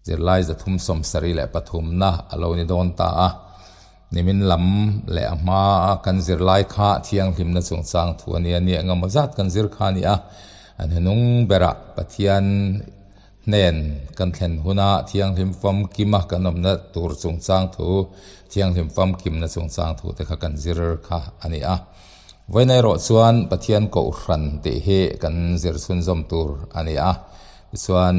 Zirlai 373 na a lo ni dawn ta a. Nimin lam leh a hma a kan zirlai kha thianghlimna chungchang thu a nia, ni engemaw zat kan zir kha a ni a. An hnung berah Pathian hnen kan thlen huna thianghlim famkima kan awmna tur chungchang thu, thianghlim famkimna chungchang thu te kha kan zir kha a ni a. Vawiin erawh chuan Pathian Kohhran tih hi kan zir chhunzawm tur a ni a. Tichuan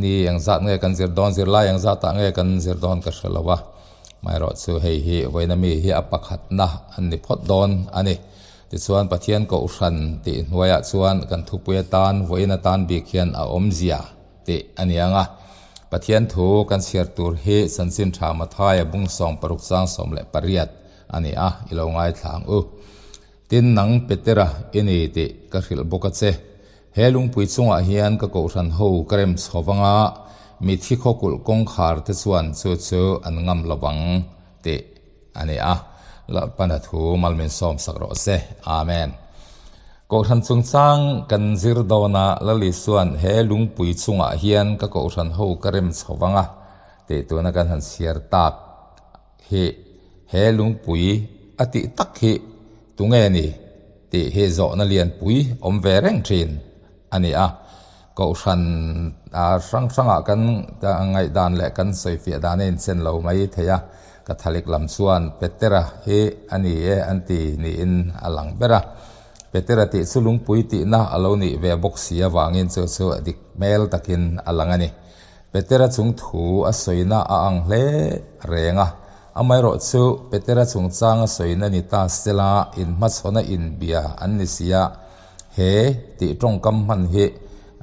ni engzat nge kan zir dawn, zirlai engzatah nge kan zir dawn ka hre lo a. Amaherawh chu hei hi vawiin ami hi a pakhatna an ni phawt dawn a ni. Tichuan Pathian Kohhran tih hnuaiah chuan kan thupui atan vawiin atan bik hian a awmzia tih a ni ang a. Pathian thu kan chhiar tur hi Chanchin Tha Mathaia bung 16 chang 18 a ni a, i lo ngaithla ang u. Tin, nang Petera i ni tih ka hrilh bawk a che. He lungpui chungah hian ka kohhran ho ka rem chho vang a, mithi khawkulh kawngkhar te chuan chu chu an ngam lo vang tih a ni a. Lalpana thu malmin sawm sak rawh se. Amen. Kohhran chungchang kan zir dawn a, Lal Isua'n he lungpui chungah hian ka kohhran ho ka rem chho vang a tih tuna kan han chhiar tak hi he lungpui a tih tak hi tunge ni tih hi zawhna lianpui awm ve reng thin a ni a. Kohhran hrang hrangah kan ngaihdan leh kan sawifiah dan a inchen lo mai thei a, Catholic lam chuan Petera hi a ni e an ti niin a lang ber a. Petera tih chu lungpui tihna a lo nih ve bawk si avangin chu chu a dik hmel takin a lang a ni. Petera chung thu a sawina a ang hle reng a, amaherawh chu Petera chungchang a sawina ni ta sela inhmachhawna inbia an ni si a, he tih tawngkam hman hi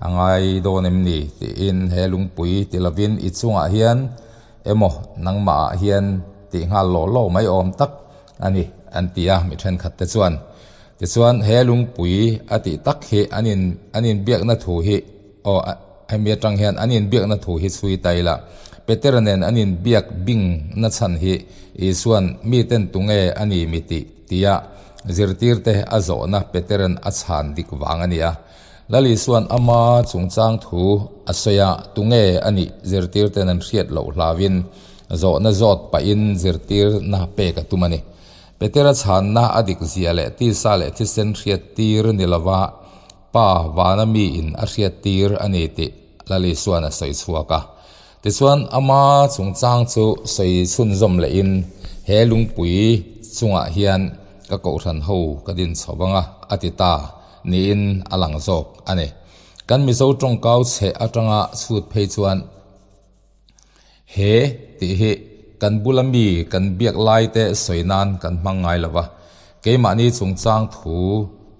a ngai dawn em ni tiin he lungpui ti lovin i chungah hian emaw nangmahah hian tih nghal lawh lawh mai awm tak a ni an ti a mi thenkhat te chuan. Tichuan he lungpui a tih tak hi an in an inbiakna thu hi Aw, hemi atang hian an inbiakna thu hi chhui ta ila, Petera nen an inbiak bing na chhan hi Isua'n miten tunge a ni mi tih tia zirtirte a zawhna Petera'n a chhan dik vang a ni a. Lal Isua'n ama chungchang thu a sawi a, tunge a nih zirtirten an hriat loh hlauin zawhna zawt pahin zirtirna pek a tum a ni. Petera chhanna a dik zia leh tisa leh thisen hriattir ni lova, Pa vana miin a hriat tir a ni tih Lal Isua'n a sawi chhuak a. Tichuan, ama chungchang chu sawi chhunzawm lehin, He lungpui chungah hian ka kohhran ho ka din chho vang a, a ti ta niin a lang zawk a ni. Kan Mizo tawngkau chhe atanga chhut phei chuan, He tih hi kan bula mi kan biak lai te sawi nan kan hmang ngai lo va, keimahni chungchang thu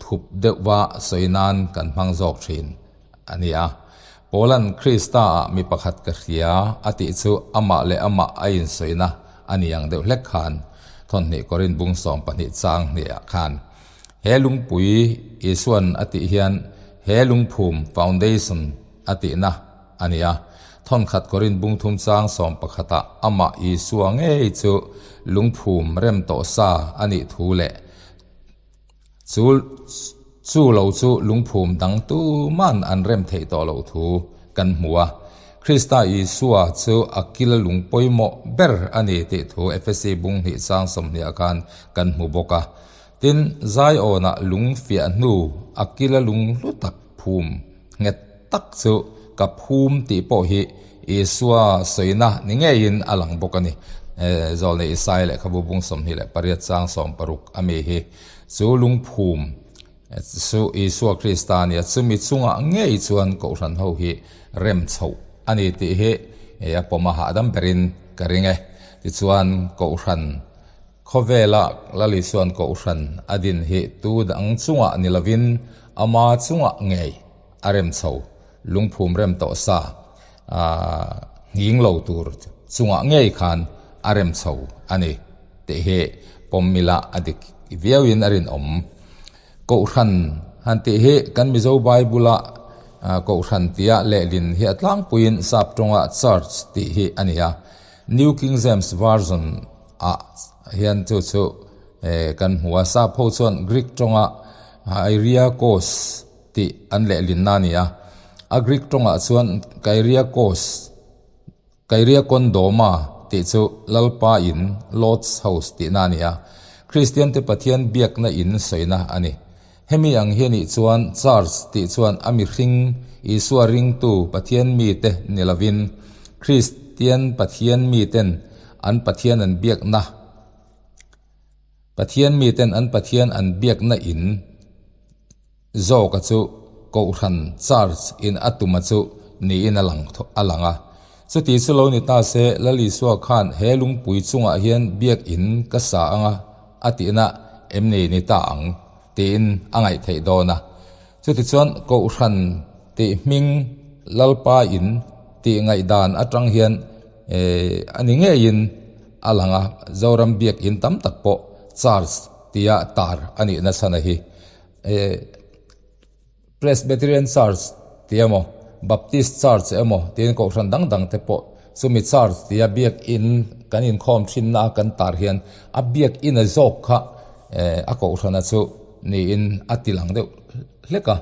thup deuhva sawi nan kan hmang zawk thin a ni a. Paula'n Krista ah mi pakhat ka hria a tih chu amah leh amah a insawina a ni ang deuh hlek khan Thawnhnih Korin bung 12 chang hniah khan he lungpui Isua'n a tih hian he lungphum, foundation, a tihna a ni a. Thawnkhat Korin bung thum chang 11 ah amah Isua ngei chu lungphum rem tawh sa a nih thu leh chu chu lo chu lungphum dang tuman an rem theih tawh loh thu kan hmu a. Krista Isua chu a kil lung pawimawh ber a ni tih thu Efesi bung hnih chang 20 ah khan kan hmu bawk a. Tin, Zaiawnah lung fiah hnu a kila lung hlu tak phum nghet tak chu ka phum tih pawh hi Isua sawina ni ngeiin a lang bawk a ni. Zawlnei Isai lehkhabu bung 28 chang 60 a mi hi chu lungphum chu Isua Krista a ni a, chumi chungah ngei chuan Kohhran ho hi rem chhoh a ni tih hi a pawm a hahdam berin ka ring e. Tichuan Kohhran Khawvela Lal Isua'n Kohhran a din hi tu dang chungah ni lovin ama chungah ngei a rem chho, lungphum rem tawh sa nghing lo tur chungah ngei khan a rem chho a ni tih hi pawmmila a dik viauin a rinawm. Kohhran han tih hi kan Mizo Bible-a Kohhran tia lehlin hi a tlangpuiin sap tawnga Church tih hi a ni a. New King James Version ah hian chu chu kan hmu a, sap ho chuan Greek tawnga Kyriakos tih an lehlin na a ni a, a Greek tawngah chuan Kyriakos. Kairiakon Doma tih chu Lalpa in, Lord's House, tihna a ni a, Kristiante Pathian biakna in sawina a ni. Hemi ang hi a nih chuan Church tih chuan a mihring, Isua ringtu Pathian mite ni lovin Kristian Pathian miten an Pathian an biakna, Pathian miten an Pathian an biakna in, Zawka chu Kohhran, Church, in a tuma chu niin a lang a lang a. Chuti chu lo ni ta se, Lal Isua khan he lungpui chungah hian biakin ka sa anga a tihna em ni ni ta ang tiin a ngaih theih dawn a. Chutichuan Kohhran tih hming Lalpa in tih ngaihdan atang hian a ni ngeiin a lang a, Zoram biakin tam tak pawh Church tia tar a nih nasa na hi. Presbyterian Church tih emaw Baptist Church emaw tiin kohhran dang dang te pawh chumi church tia biakin kan inkhawm thinna a kan tar hian a biakin a zawk kha a kohhrana chu niin a ti lang deuh hlek a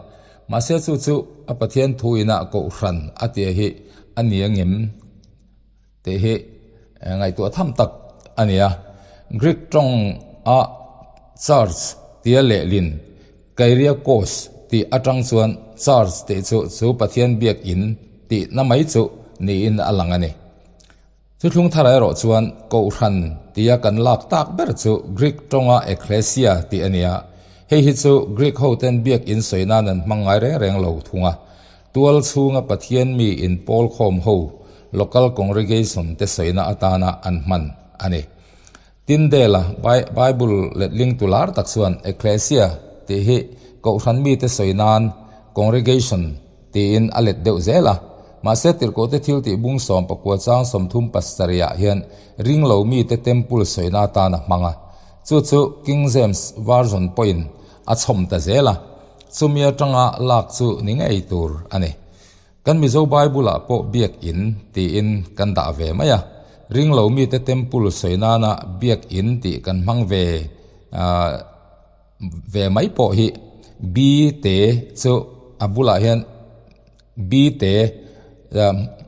mahse chu chu a Pathian thu ina kohhran a tih hi a ni angem tih hi ngaihtuah tham tak a ni a. Greek tawng a church tia lehlin Kyriakos tih atang chuan church tih chu chu Pathian biakin tihna mai chu niin a lang a ni. Thuthlung thar erawh chuan Kohhran tia kan lak tak ber chu Greek tawnga ekklesia tih a ni a. Hei hi chu Greek hoten biakin sawi nan an hmang ngai reng reng lo thung a. Tual chhunga Pathian mi inpawl khawm ho, local congregation, te sawina atana an hman a ni. Tyndale-a Bible letling tu lar tak chuan ekklesia tih hi Kohhran mite sawi nan congregation tiin a let deuh zel a. Mahse tirhkohte thil tih bung 14 chang 37 ah hian ringlo mite temple sawina atan a hmang a. Chu chu King James Version pawhin a chhawm ta zel a. Chumi atanga lak chu ni ngei tur a ni. Kan Mizo Bible-ah pawh Biakin tiin kan dah ve mai a, ringlo mite temple sawi nana Biakin tih kan hmang ve ve mai pawh hi bi te chu a bulah hian bi te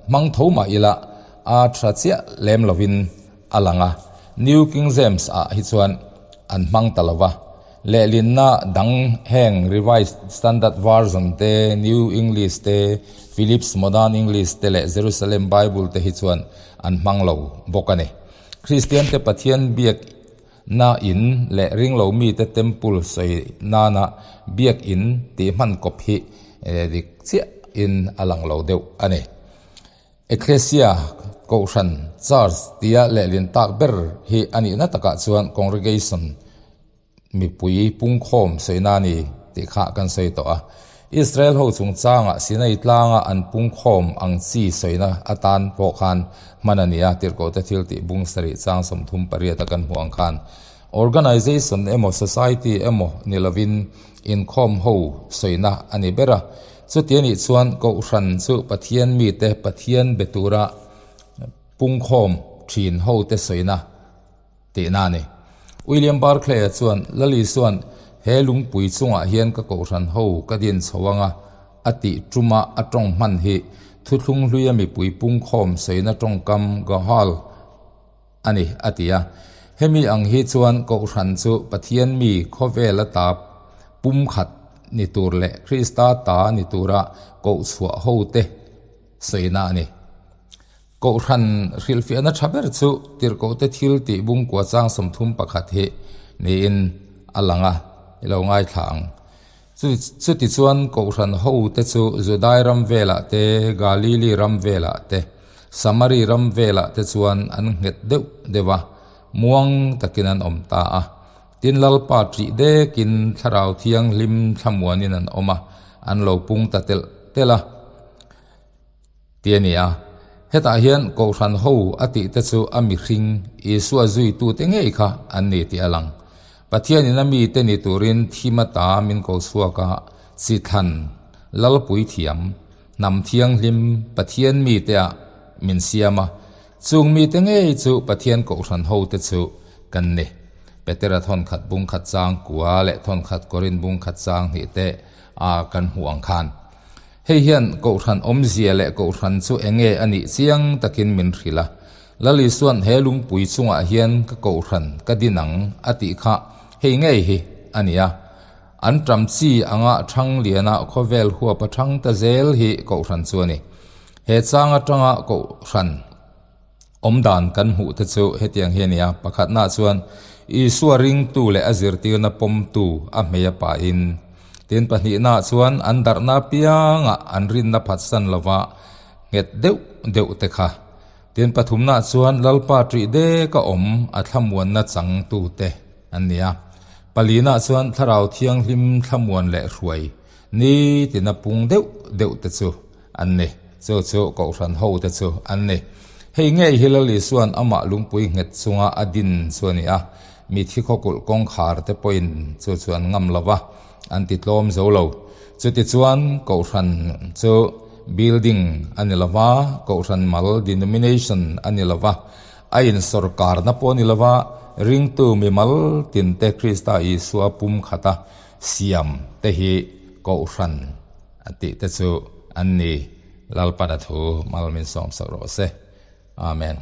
hmang tho mah ila a tha chiah lem lovin a lang a, New King James ah hi chuan an hmang ta lo va. Lehlinna dang heng Revised Standard Version te, New English te, Phillips Modern English te leh Jerusalem Bible te hi chuan an hmang lo bawk a ni. Kristiante Pathian biak na in leh ringlo mite temple sawi nana biak in tih hman kawp hi dik chiah in a lang lo deuh a ni. Ekklesia, Kohhran, Church, tia lehlin tak ber hi a nihna takah chuan congregation, mipui pungkhawm sawina a ni tih kha kan sawi tawh a. Israel ho chungchangah Sinai tlanga an pungkhawm ang chi sawina atan pawh khan hman a ni a, Tirhkohte thil tih bung sarih chang 38 a kan hmuh ang khan organization emaw society emaw ni lovin inkhawm ho sawina a ni ber a. Chuti a nih chuan Kohhran chu Pathian mite Pathian be tura pungkhawm thin hote sawina tihna a ni. William Barclay-a chuan, Lal Isua'n he lungpui chungah hian ka Kohhran ho ka din chho anga a tih tuma a tawng hman hi thuthlung hluia mipui pungkhawm sawina tawngkam Gahal a ni, a ti a. Hemi ang hi chuan Kohhran chu Pathian mi khawvel ata pumkhat ni tur leh Krista ta ni tura kohchhuah hote sawina a ni. Kohhran hrilhfiahna tha ber chu tirhkohte thil tih bungkua chang 31 hi niin a lang a, i lo ngaithla ang. Chutichuan Kohhran hote chu Judai ram velah te, Galili ram velah te, Samari ram velah te chuan an nghet deuh deuh a, muang takin an awm ta a. Tin Lalpa ṭih dekin Thlarau Thianghlim thlamuanin an awm a, an lo pung ta telh telh a. Ti a ni a. Hetah hian Kohhran ho a tih te chu a mihring, Isua zuitute ngei kha an ni tih a lang. Pathianin a mite ni turin thim ata min ko chhuak a, chi thlan, Lalpui thiam, hnam thianghlim, Pathian mite-ah min siam a. Chung mite ngei chu Pathian Kohhran hote chu kan ni. Petera thawnkhat bungkhat chang kua leh thawnkhat Korin bungkhat chang hnih te a kan hmuh ang khan. Hei hian Kohhran awmzia leh Kohhran chu enge a nih chiang takin min hrilh a. Lal Isua'n he lungpui chungah hian ka Kohhran ka din ang a tih kha hei ngei hi a ni a. An ṭam chi anga ṭhang liana khawvel huapa ṭhang ta zel hi Kohhran chu a ni. He chang aṭanga Kohhran. Awmdan kan hmuh te chu hetiang hi a ni a, pakhatnaah chuan Isua ringtu leh a zirtirna pawmtu a hmei a pahin, tin pahnihnaah chuan an darhna apiangah an rinna phatsan lova nghet deuh deuh te kha, tin pathumnaah chuan Lalpa ṭih dek a awm a thlamuanna changtu te an ni a, palinaah chuan Thlarau Thianghlim thlamuan leh hruai nitina pung deuh deuh te chu an ni. Chu chu Kohhran ho te chu an ni. Hei ngei hi Lal Isua'n amah lungpui nghet chunga a din chu a ni a, mithi khawkulh kawngkhar te pawhin chu chu an ngam lo va, an ti tlawm zo lo. Chutichuan Kohhran chu building a ni lo va, Kohhran mal denomination a ni lo va, a insawrkarna pawh a ni lo va, ringtu mimal tinte Krista Isua pumkhata siam te hi Kohhran A tih te chu an ni. Lalpan a thu mal min sawmsak rawh se. Amen.